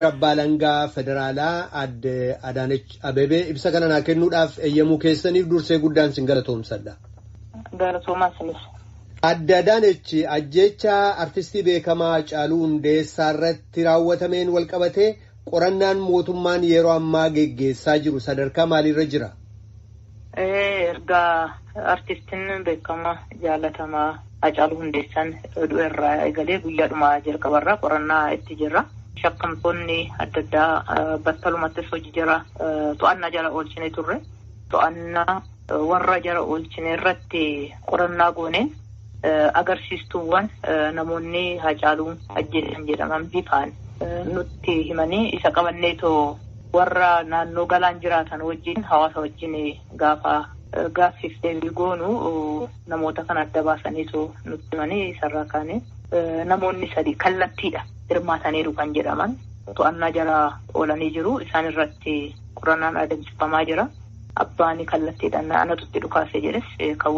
Abbaa Alangaa Federaalaa Aadde Adaanech Abeebee ibsa kana naa kennuudhaaf eeyyamuu keessaniif dursee guddaan sin galatoomsadha. Galatoomaa isinis. Aadde Adaanech ajjeechaa artistii beekamaa Haacaaluu Hundeessaa irratti raawwatameen walqabatee qorannaan mootummaan yeroo ammaa geggeessaa jiru sadarkaa maaliirra jira? Erga artistiin beekamaa jaalatamaa Haacaaluu Hundeessaan du'e irraa eegalee guyyaadhuma jalqabarraa qorannaa itti jirra. Shakkamtoonni adda addaa battalumattis hojii jara to'annaa jala oolchine turre. To'annaa warra jala oolchine irratti qorannaa goone agarsiistuuwwan namoonni Haacaaluu ajjeesan jedhaman bifaan nutti himanii isa qabanneetoo warra naannoo galaan jiraatan wajjin hawaasa wajjin gaafa gaaffiif deebii goonu namoota kana adda baasaniitu nutti himanii isarraa kaane namoonni sadi kallattiidha hirmaataniiru kan jedhaman to'annaa jala oolanii jiru isaan irratti qorannaan adeemsifamaa jira. Abbaan kallattiidhaan anatu itti dhukaase jedhes kan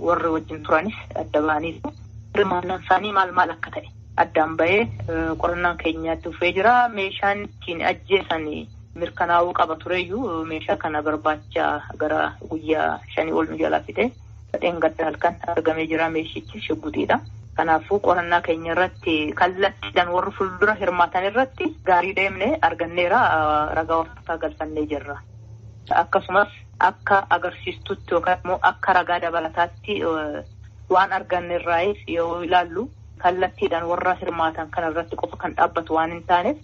warri wajjin turanis adda ba'aniiru. Hirmaannaan isaanii maal maal akka ta'e addaan bahee qorannaan keenyaatti dhufee jira. Meeshaan ittiin ajjeesan mirkanaa'uu qaba tureyyuu meeshaa kana barbaacha gara guyyaa 5 ol nu jalaa fite dheengadda halkan argamee jira meeshichi shibbuxiidha. Kanaafuu qorannaa keenya irratti kallattiidhaan warri fuuldura hirmaatan irratti gaarii deemne arganneera ragaa waraqaa galfannee jirra. Akkasumas akka agarsiistutti yookaan immoo akka ragaa dabalataatti waan arganne irraayis yoo ilaallu kallattiidhaan warra hirmaatan kana irratti qofa kan dhaabbatu waan hin taaneef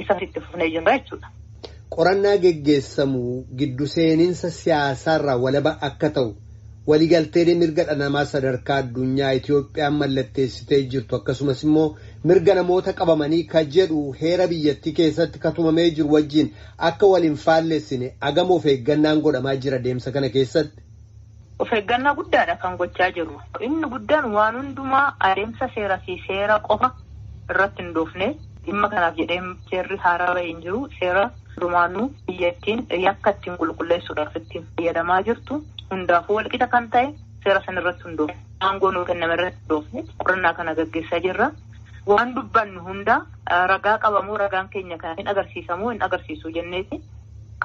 isas itti fufnee jirra jechuudha. Qorannaa geggeessamu giddu seeninsa siyaasaarraa walaba akka ta'u waliigaltee mirga dhala namaa sadarkaa addunyaa Itoophiyaan mallatteessitee jirtu akkasumas immoo mirga namoota qabamanii ka jedhu heera biyyattii keessatti katumamee jiru wajjin akka waliin faallessine agama of eeggannaan godhamaa jira deemsa kana keessatti. Of eeggannaa guddaadha kan gochaa jiru. Inni guddaan waan hundumaa adeemsa seeraa fi seera qofa irratti hin dhoofne dhimma kanaaf jedhee seerri haaraa bahee hin jiru seera dhumaanuu biyyattiin yakka ittiin qulqulleessuudhaaf ittiin fayyadamaa jirtu hundaafuu walqixa kan ta'e seera san irratti hundoofne aangoo nuu kenname irratti hundoofne qorannaa kana gaggeessaa jirra. Waan dubbannu hunda ragaa qabamoo ragaan keenya kan hin agarsiisamoo hin agarsiisu jenneeti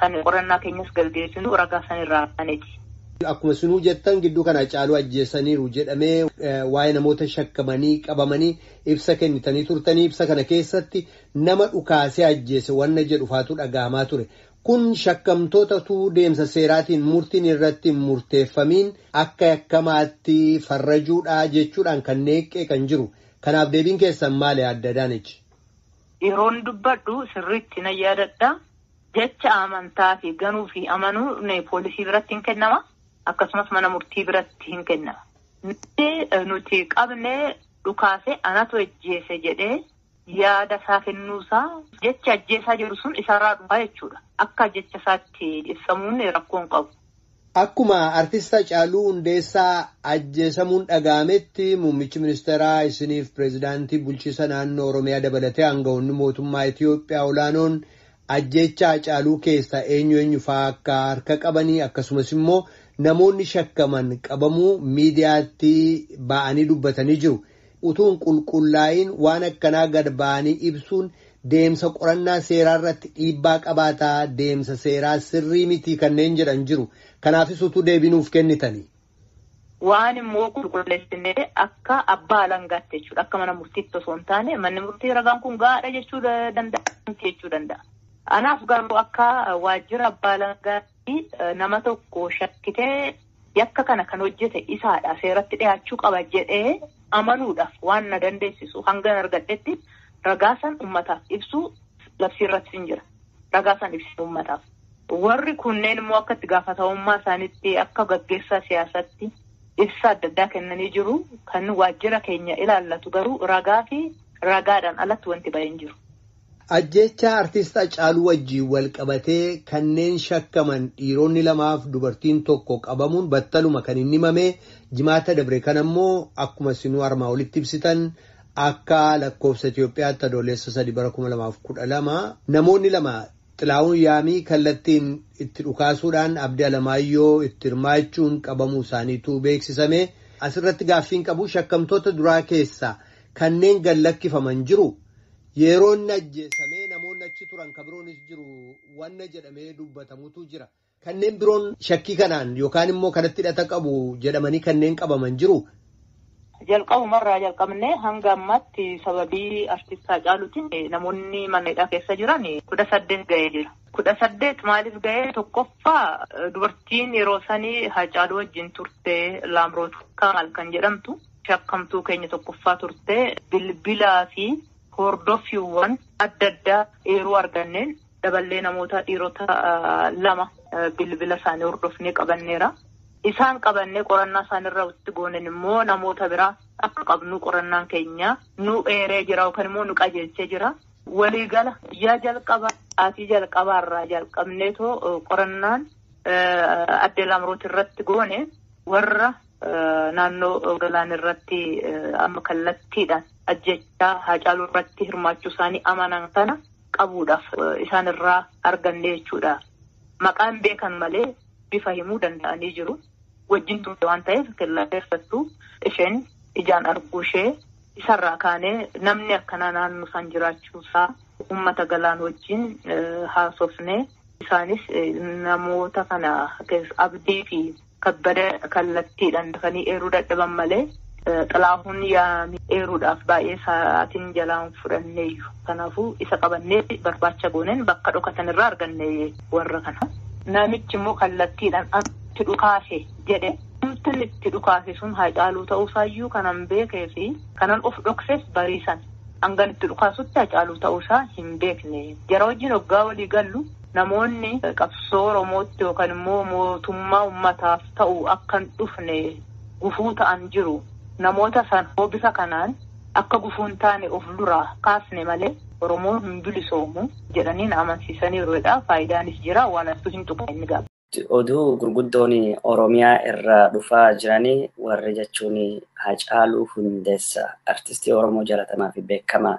kan qorannaa keenyas gaggeessinu ragaa san irraa kaneeti. Akkuma sinuu jettan gidduu kana Haacaaluu ajjeesaniiru jedhamee waa'ee namoota shakkamanii qabamanii ibsa kennitanii turtanii ibsa kana keessatti nama dhukaasee ajjeese wanna jedhu faatu dhaga'amaa ture. Kun shakkamtootatu deemsa seeraatiin murtiin irratti murteeffamiin akka yakkamaatti farrajuudhaa jechuudhaan kan neeqqee kan jiru. Kanaaf deebiin keessan maali Aadde Adaanech? Yeroon dubbadhu sirriitti nan yaadadha. Jecha amantaa fi ganuu fi amanuu poolisii biratti hin kennama. Akkasumas mana murtii biratti hin kennama. Nuti qabnee dhukaase anatu ajjeese jedhee yaada isaa kennuusaa jecha ajjeesaa jiru sun isarraa dhufaa jechuudha. Akka jecha isaatti ibsamuun rakkoo hin qabu. Akkuma artist Haacaaluu Hundeessaa ajjeesamuun dhaga'ametti muummichi ministeeraa isiniif pireezidaantii bulchiisa naannoo Oromiyaa dabalatee aangawoonni mootummaa Itiyoophiyaa olaanoon ajjeechaa Haacaaluu keessaa eenyu eenyu fa'aa akka harka qabanii akkasumas immoo namoonni shakkaman qabamuu miidiyaatti ba'anii dubbatanii jiru. Utuun qulqullaa'iin waan akkanaa gad ba'anii ibsuun deemsa qorannaa seeraa irratti dhiibbaa qabaataa deemsa seeraa sirrii miti kanneen jedhan jiru. Kanaafis utuu deebinuuf kennitanii. Waan immoo qulqulleessinee akka abbaa alangaatti jechuudha. Akka mana murtiitti osoo hin taane manni murtii ragaan kun gahaadha jechuu danda'a jechuu danda'a. Anaaf garuu akka waajjira abbaa alangaatti nama tokko shakkitee yakka kana kan hojjete isaadha seeratti dhiyaachuu qaba jedhee amanuudhaaf waan na dandeessisu hanga argadhetti ragaa san uummataaf ibsuu labsii irratti hin jira. Ragaa san ibsu uummataaf. Warri kunneen immoo akka itti gaafatamummaa isaaniitti akka gaggeessaa siyaasatti ibsa adda addaa kennanii jiru. Kan waajjira keenya ilaallatu garuu ragaa fi ragaadhaan alatti wanti bahee hin jiru. Ajjeechaa artist Haacaaluu wajjin wal qabatee kanneen shakkaman dhiironni lamaaf dubartiin tokko qabamuun battaluma kan inni himame jimaata dabre kan ammoo akkuma sinuu armaa olitti ibsitan akka lakkoofsa Itiyoophiyaatti adoolessa 3 bara 2012 namoonni lama Xilaawun Yaamii kallattiin itti dhukaasuudhaan Abdii Alamaayyoo itti hirmaachuun qabamuu isaaniitu beeksisame. Asirratti gaaffiin qabu shakkamtoota duraa keessaa kanneen gad lakkifaman jiru. Yeroo inni ajjeesamee namoonni achi turan kan biroonis jiru wanna jedhamee dubbatamutu jira. Kanneen biroon shakkii kanaan yookaan immoo kanatti hidhata qabu jedhamanii kanneen qabaman jiru. Jalqabumarraa jalqabnee hanga ammaatti sababii artist Haacaaluutiin namoonni mana hidhaa keessa jiran 18 ga'ee jira. 18 maaliif ga'ee? Tokkoffaa dubartiin yeroo sanii Haacaaluu wajjin turte Laamroot Kamaal kan jedhamtu shakkamtuu keenya tokkoffaa turte bilbilaa fi hordoffiiwwan adda addaa eeruu arganneen daballee namoota dhiirota 2 bilbila isaanii hordofnee qabanneera. Isaan qabannee qorannaa isaanirraa itti goonen immoo namoota biraa akka qabnu qorannaan keenya nu eeree jira yookaan immoo nu qajeelchee jira. Waliigala guyyaa jalqabaa sa'aatii jalqabaarraa jalqabneetoo qorannaan adde Laamroot irratti goone warra naannoo Galaan irratti amma kallattiidhaan ajjechaa Haacaaluu irratti hirmaachuu isaanii amanan kana qabuudhaaf isaan irraa arganne jechuudha. Maqaan beekan malee bifa himuu danda'anii jiru. Wajjin turte waan ta'eef kellateeffattu isheen ijaan arguu ishee isarraa kaanee namni akkanaa naannoo isaan jiraachuusaa uummata Galaan wajjin haasofnee isaanis namoota kana abdii fi kabbada kallattiidhaan dafanii eeruu dadhaban malee Xilaahuun yaamii eeruudhaaf baay'ee sa'aatiin jalaan fudhanneeyyu. Kanaafuu isa qabannee barbaacha gooneen bakka dhokatan irraa arganne warra kana. Namichi immoo kallattiidhaan itti dhukaase jedhe. Wanti itti dhukaase sun Haacaaluu ta'uusaayyuu kanan beekee fi kanan of dhoksees bariisan. Hangan itti dhukaasutti Haacaaluu ta'uusaa hin beekne. Jara wajjin hoggaa walii gallu namoonni qabsoo Oromootti yookaan immoo mootummaa uummataaf ta'u akka hin dhufne gufuu ta'an jiru. Namoota san bifa kanaan akka gufuu hin taane of duraa kaasne malee Oromoon hin bilisoomu jedhanii na amansiisaniiruudha. Faayidaanis jira waan asuu hin tuqne inni gaafa. Oduu gurguddoon Oromiyaa irraa dhufaa jiranii warri jechuun Haacaaluu Hundeessaa artistii Oromoo jaalatamaa fi beekamaa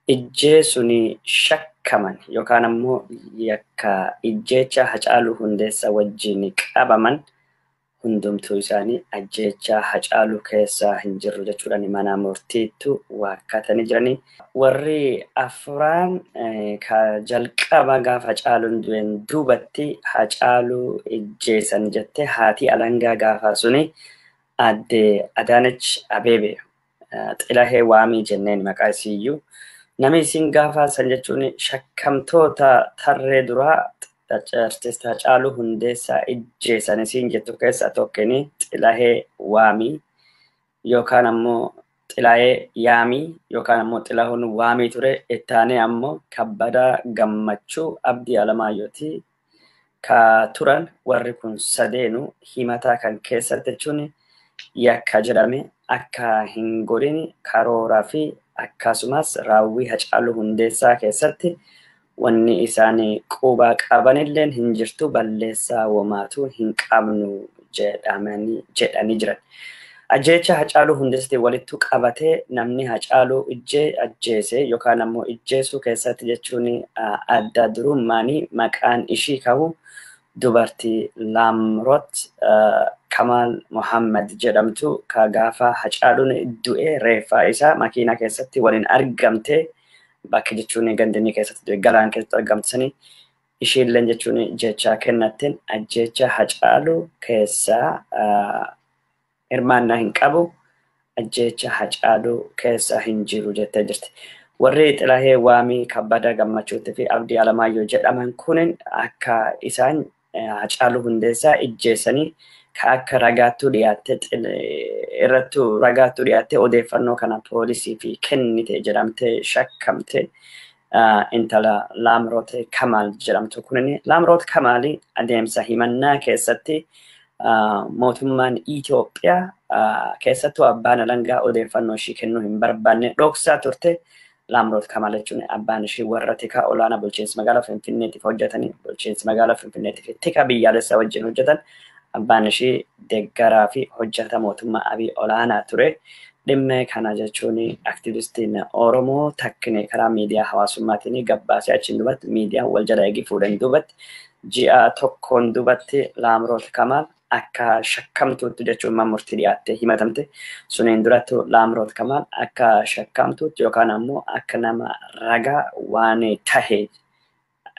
ijjeesuun shakkaman yookaan ammoo yakka ijjeecha Haacaaluu Hundeessaa wajjin qabaman hundumtuu isaanii ajjeechaa Haacaaluu keessaa hin jirru jechuudhaan mana murtiittu waakkatanii jiranii. Warri afuraan ka jalqaba gaafa Haacaaluun du'een duubatti Haacaaluu ijjeessan jettee haati alangaa gaafa suni aadde Adaanech Abeebee Xilahee Waamii jenneen maqaa isiiyyuu. Namni isiin gaafa san jechuun shakkamtoota tarree duraa artist Haacaaluu Hundeessaa ijjeessan isiin jettu keessaa tokkini Xilahee Waamii yookaan ammoo Xilahee Yaamii yookaan ammoo Xilahuun Waamii ture. Ittaanee ammoo Kabbadaa Gammachuu Abdii Alamaayyootii ka turan warri kun sadeenu himataa kan keessatti jechuun yakka jedhame akka hin godhin karooraa fi akkasumas raawwii Haacaaluu Hundeessaa keessatti wanni isaan qubaa qabanilleen hin jirtu balleessaa womaatu hin qabnu jedhanii jiran. Ajjeecha Haacaaluu Hundeessaatiin walittu qabatee namni Haacaaluu ajjeese yookaan ammoo ijjeesuu keessatti jechuun adda durummaanii maqaan ishii kahu dubartii Laamroot Kamaal Mohaammed jedhamtu ka gaafa Haacaaluun du'e reeffaa isaa makiinaa keessatti waliin argamte bakka jechuun gandinni keessatti du'e Galaan keessatti argamte sanii ishiilleen jechuun jecha kennatteen ajjeecha Haacaaluu keessaa hirmaannaa hin qabu ajjeecha Haacaaluu keessa hin jiru jettee jirti. Warri Xilahee Waamii Kabbadaa Gammachuutii fi Abdii Alamaayyoo jedhaman kunin akka isaan Haacaaluu Hundeessaa ijjeessanii ka akka ragaattuu dhiyaattee irrattuu ragaattuu dhiyaattee odeeffannoo kana poolisii fi kennite jedhamtee shakkamte intala Laamroot Kamaal jedhamtu kunin Laamroot Kamaali adeemsa himannaa keessatti mootummaan Itoophiyaa keessattuu abbaan alangaa odeeffannoo ishii kennuu hin barbaanne dhoksaa turte. Laamroot Kamaal jechuun abbaan ishii warra tikaa olaanaa bulchiinsa magaalaa Finfinneetiif hojjetanii bulchiinsa magaalaa Finfinneetiif tika biyyaalessaa wajjin hojjetan abbaan ishii deeggaraa fi hojjeta mootummaa Abiy olaanaa ture. Dhimma kana jechuun aktivistiin Oromoo takkine karaa miidiyaa hawaasummaatiin gabbaasee achiin duubatti miidiyaan wal jala eegi fuudhan duubatti ji'a tokkoon duubatti Laamroot Kamaal akka shakkamtuutti jechuun mana murtii dhiyaattee himatamte. Suniin duratti Laamroot Kamaal akka shakkamtuutti yookaan ammoo akka nama ragaa waan tahe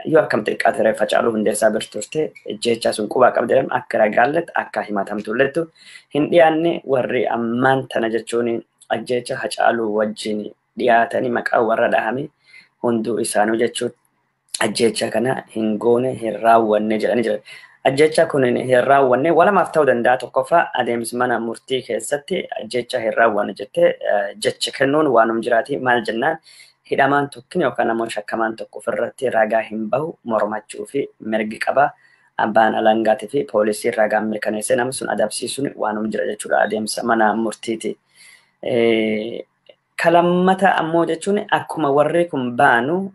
yoo akkam xiqqaate reeffa Hacaaluu Hundeessaa bira turte jecha sun qubaa qabdi jedhamu akka ragaalletti akka himatamtullettu hin dhiyaanne. Warri ammaan tana jechuun ajjecha Hacaaluu wajjin dhiyaatanii maqaa warra dhahame hunduu isaanuu jechuun ajjecha kana hin goone, hin raawwanne jedhanii jiran. Ajjecha kun hin raawwanne walamaaf ta'uu danda'a. Tokkoffaa, adeemsa mana murtii keessatti ajjecha hin raawwanne jettee jecha kennuun waanum jiraati. Maal jennaan, hidhamaan tokkin yookaan ammoo shakkamaan tokko ofirratti ragaa hin bahu, mormachuu fi mirgi qaba. Abbaan alangaatii fi poolisiin ragaa mirkaneessee nama sun adabsiisuun waanum jira jechuudha adeemsa mana murtiiti. Kalammata ammoo jechuun akkuma warri kun baanu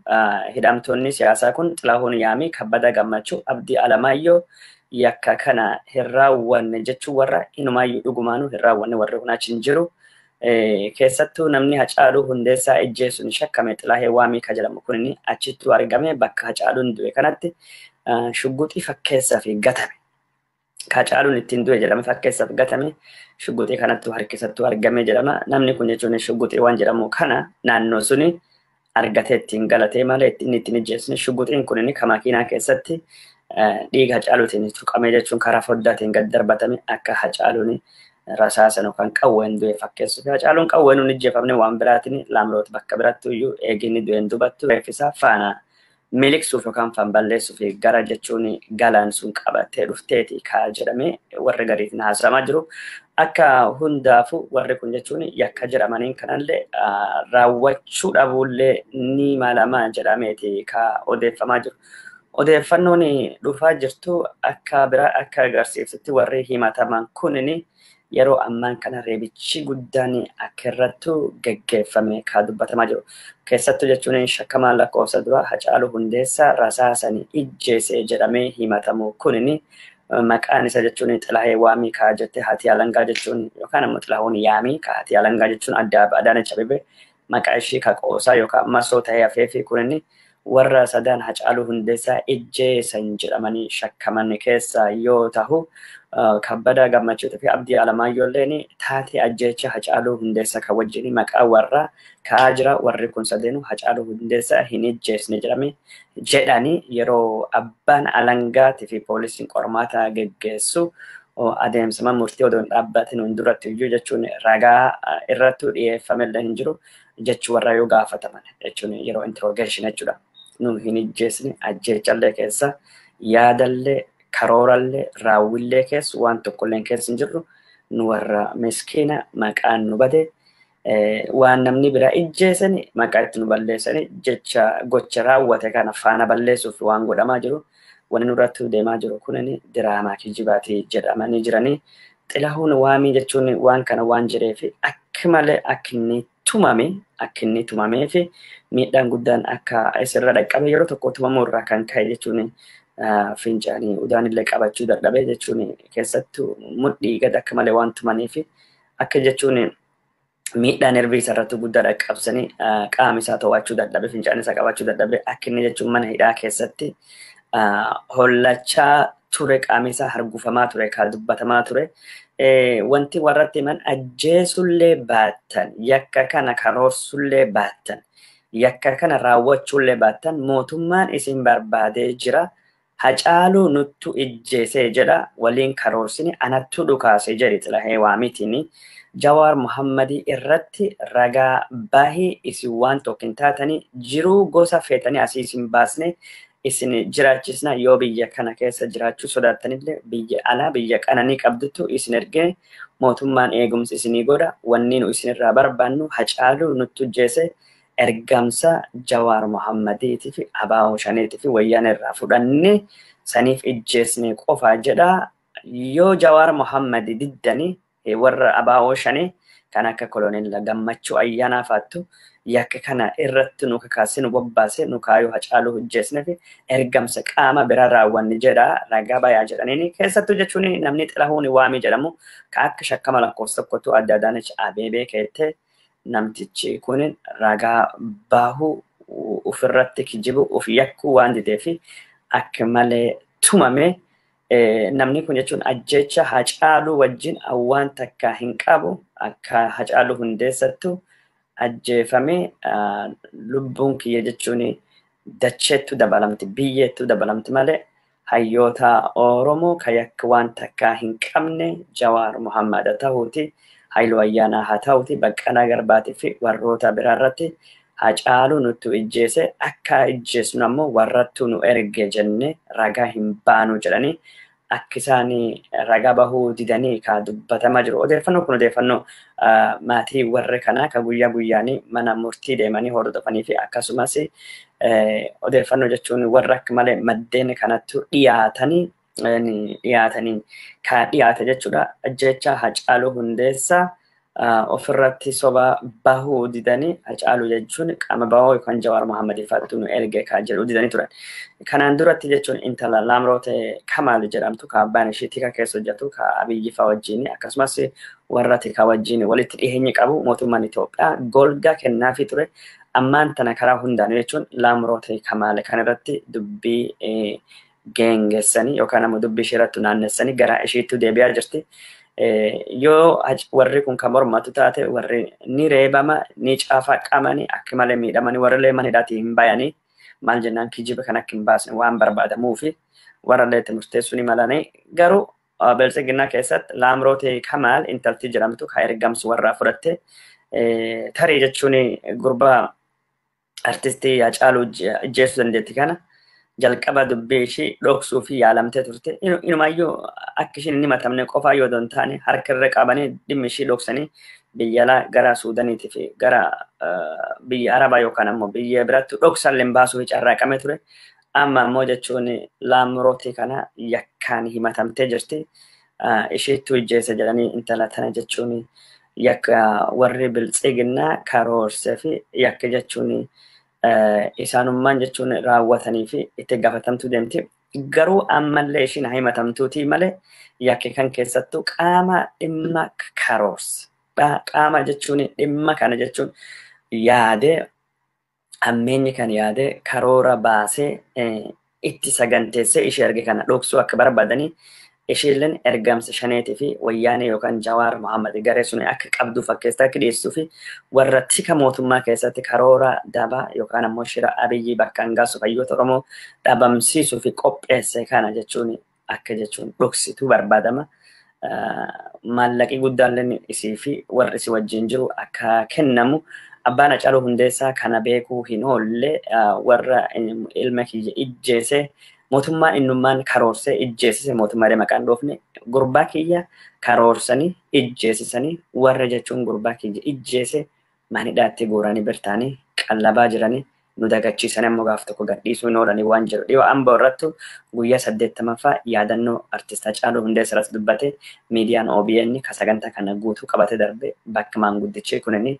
hidhamtoonni siyaasaa kun Xilahuun Yaamii, Kabbada Gammachuu, Abdii Alamaayyoo yakka kana hin raawwanne jechuun warra inumaayyuu dhugumaanuu hin raawwanne warri kun achi hin jiru. Keessattuu namni Hacaaluu Hundeessaa ijjeessuun shakkame Xilaahee Waamii ka jedhamu kun achittuu argame bakka Hacaaluun du'e kanatti shugguxii fakkeessaa fi gatame. Hacaaluun ittiin du'e jedhame fakkeessaaf gatame shugguxii kanattuu harkisattuu argame jedhama. Namni kun jechuun shugguxii waan jedhamu kana naannoo suni argatee ittiin galatee malee inni ittiin ijjeessine. Shugguxiin kun inni ka makiinaa keessatti dhiiga Hacaaluutiin tuqamee jechuun karaa foddaatiin gad darbatame akka Hacaaluun rasaasan yookaan qawween du'e fakkeessu. Hacaaluun qawween hin ijjeefamne, waan biraatiin Laamroot bakka biratti iyyuu eeginni du'een dubattu reeffisaa faana miliqsuuf yookaan faan balleessuuf gara jechuun galaan sun qabattee dhufteeti kaa jedhamee warri gariitiin haasamaa jiru. Akka hundaafu warri kun jechuun yakka jedhamaniin kanallee raawwachuu dhabuullee ni malama jedhameeti ka odeeffamaa jiru. Odeeffannoon dhufaa jirtu akka biraa akka agarsiiftutti warri himataman kunini yeroo ammaan kana reebichi guddaan akka irrattu geggeeffame kaa dubbatamaa jiru. Keessattuu jechuun shakkamaan lakkoofsa dura Hacaaluu Hundeessaa rasaasanii ijjeese jedhamee himatamu kunini maqaan isa jechuun Xilaahee Waamii kaa jette haati alangaa jechuun yookaan ammoo Xilahuun Yaamii kaa haati alangaa jechuun adda Adaanech Abeebee maqaa ishii ka qoosaa yookaan masoo ta'ee hafee fi kunini warra sadan Hacaaluu Hundeessaa ijjeesan jedhamanii shakkaman keessaa yoo ta'u, Kabbada Gammachuutii fi Abdii Alamaayyoo illeen taatee ajjeecha Hacaaluu Hundeessaa kan wajjin maqaa warra ka'aa jira. Warri kun sadeenu Hacaaluu Hundeessaa hin ijjeesne jedhame jedhanii yeroo abbaan alangaatii fi poolisiin qormaata geggeessu adeemsa mana murtii odoo hin dhaabbatin duratti iyyuu jechuun ragaa irratti dhiyeeffamellee hin jiru jechuu warra yoo gaafataman jechuun yeroo interrogation jechuudha. Nu hin ijjeesne, ajjeechallee keessa yaadallee karoorallee raawwillee keessa waan tokkollee keessa hin jirru, nu warra miskiina maqaan nu bade, waan namni biraa ijjeesani maqaa itti nu balleessani jecha gocha raawwate kana faana balleessuuf waan godhamaa jiru, wanni nurratti deemaa jiru kunini diraamaa kijibaati jedhamanii jiranii. Xilahuun Waamii jechuun waan kana waan jedheef akka malee akka inni tumame, akka inni tumamee fi miidhaan guddaan akka isirra dhaqqabe, yeroo tokko tumamuu irraa kan ka'e jechuun fincaanii udaan illee qabachuu dadhabe jechuun keessattuu mudhii gad akka malee waan tumanii fi akka jechuun miidhaa nervii isaa irratti guddaa dhaqqabsanii qaama isaa to'achuu dadhabe, fincaan isaa qabachuu dadhabe, akka inni jechuun mana hidhaa keessatti hollachaa ture, qaamni isaa hargufamaa ture kaa dubbatamaa ture. Wanti warratti himan, ajjeesullee baattan, yakka kana karoorsullee baattan, yakka kana raawwachuullee baattan, mootummaan isin barbaadee jira. Hacaaluu nuttu ijjeesee jedha, waliin karoorsini, anattu dhukaase jedhi Xilahee Waamitiin. Jawaar Muhammadii irratti ragaa bahii, isin waan tokko hin taatanii, jiruu gosa feetanii asii isin baasne isin jiraachisna, yoo biyya kana keessa jiraachuu sodaattanillee biyya alaa biyya qananii qabdutu isin ergine, mootummaan eegumsa isinii godha, wanni nu isinirraa barbaannu Hacaaluu nuttu ijjeese, ergamsa Jawaar Muhammadiitii fi Abaa'oo Shaniitii fi Wayyaan irraa fudhanne saniif ijjeesne qofa jedha. Yoo Jawaar Muhammadi diddanii warra Abaa'oo Shanii kan akka Koloneel Gammachuu Ayyaanaa faattu yakka kana irratti nu kakaasee nu bobbaase, nu kaayuu Hacaaluu hojjeesne fi ergamsa qaama bira raawwanne jedha ragaa bayaa jedhaniini. Keessattuu jechuun namni Xilahuun Waamii jedhamu ka akka shakkama lakkoofsa tokkotu adda Adaanech Abeebee keettee namtichi kun ragaa bahuu ofirratti kijibu of yakkuu waan didee fi akka malee tumame. Namni kun jechuun ajjecha Hacaaluu wajjin waan takka hin qabu akka Hacaaluu Hundeessattu ajjeefame lubbuun kiyya jechuun dacheettu dabalamti biyyeettu dabalamti malee hayyoota Oromoo ka yakka waan takka hin qabne Jawaar Muhammad ta'uuti Haayiluu Ayyaanaa haa ta'uuti Baqqalaa Garbaatii fi warroota biraa irratti Hacaaluu nutti ijjeese akka ijjeesnu ammoo warrattuu nu erge jenne ragaa hin baanu jedhanii akka isaan ragaa bahuu didanii ka dubbatamaa jiru. Odeeffannoo kun odeeffannoo maatii warra kanaa ka guyyaa guyyaanii mana murtii deemanii hordofanii fi akkasumas odeeffannoo jechuun warra akka malee maddeen kanattu dhiyaatanii ka dhiyaate jechuudha. Ajjecha Hacaaluu Hundeessaa ofirratti soba bahuu didanii Hacaaluu jechuun qaama bahuu yookaan Jawaar Muhammad faatu nu erge ka jedhu didanii turan. Kanaan duratti jechuun intala Laamroot Kamaal jedhamtu ka abbaan ishii tika keessa hojjetu ka Abiyyi fa'aa wajjin akkasumas warra tika wajjin walitti dhiheenyi qabu mootummaan Itoophiyaa golgaa kennaafii ture. Ammaan tana karaa hundaan jechuun Laamroot Kamaal kanarratti dubbii geengessanii yookaan ammoo dubbii ishee irratti naannessanii gara ishiitti deebi'aa jirti. Yoo warri kun kan mormatu taate warri ni reebama ni caafaqamanii akka malee miidhamanii warri illee mana hidhaatii hin bayanii maal jennaan kijiba kan akka hin baasne waan barbaadamuu fi warra illee itti murteessuu ni malanii garuu Biltsiginnaa keessatti Laamroot Kamaal intalti jedhamtu kan ergamsu warraa fudhatte tarii jechuun gurbaa artistii Hacaaluu ijjeessuu dandeetti kana jalqaba dubbii ishii dhoksuu fi yaalamtee turte. Inumaayyuu akka ishiin hin himatamne qofaa yoo hin taane harka irra qabanii dhimma ishii dhoksanii biyya alaa gara Suudaaniitii fi gara biyya Arabaa yookaan ammoo biyya biraatti dhoksallee baasuu carraaqamee ture. Amma ammoo jechuun Laamrootii kana yakkaan himatamtee jirti. Isheettu ijjeesse jedhanii intala tana jechuun yakka warri Biltsiginnaa karoorsee fi yakka jechuun isaanummaan jechuun raawwatanii fi itti gaafatamtuu deemti. Garuu ammallee ishiin himatamtuutii malee yakki kan keessattuu qaama dhimma karoorse. Qaama jechuun dhimma kana jechuun yaadee hammeenyi kan yaadee karoora baasee itti saganteessee ishee erge kana dhoksuu akka barbaadanii isheelleen ergamsa shaneetii fi wayyaanee yookaan Jawaar Muhammad garee sun akka qabdu fakkeessite akka dhiyeessuu fi warra tika mootummaa keessatti karoora dabaa yookaan ammoo shira Abiyyi bakka hangaasuuf hayyoota Oromoo dhabamsiisuu fi qopheesse kana jechuun akka jechuun dhoksituu barbaadama. Maallaqi guddaalleen isii fi warri isii wajjin jiru akka kennamu abbaan Hacaaluu Hundeessaa kana beekuu hin oolle warra ilma kiyya ijjeese mootummaan innummaan karoorsee ijjeessise mootummaalee maqaan dhoofne gurbaa kiyya karoorsanii ijjeessisanii warra jechuun gurbaa kiyya ijjeese manidhaatti guuranii birtaanii qallabaa jiranii nu dagachiisanii ammoo gaaf tokko gadhiisuu hin oolanii waan jiru. Dhiyoo Amboo irrattu guyyaa 80ffaa yaadannoo artist Hacaaluu Hundeessaa irratti dubbate miidiyaan OBN ka sagantaa kana guutuu qabate darbe bakka maanguddichi kunini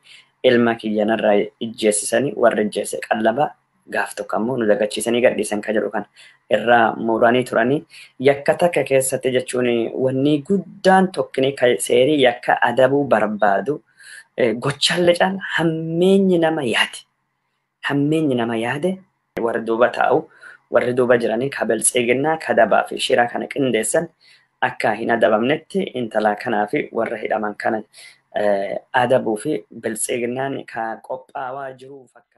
ilma kiyyanarraa ijjeessisanii warra ijjeesse qallabaa gaaf tokko ammoo nu dagachiisanii gadhiisan ka jedhu kana irraa muranii turanii yakka takka keessatti jechuun wanni guddaan tokkini seerii yakka adabuu barbaadu gochaallee caala hammeenyi nama yaade. Hammeenyi nama yaade warri duuba taa'u warri duuba jiranii ka Biltsiginnaa ka dabaa fi shira kana qindeessan akka hin adabamnetti intala kanaa fi warra hidhaman kana adabuu fi Biltsiginnaan ka qophaawaa jiru fakkaata.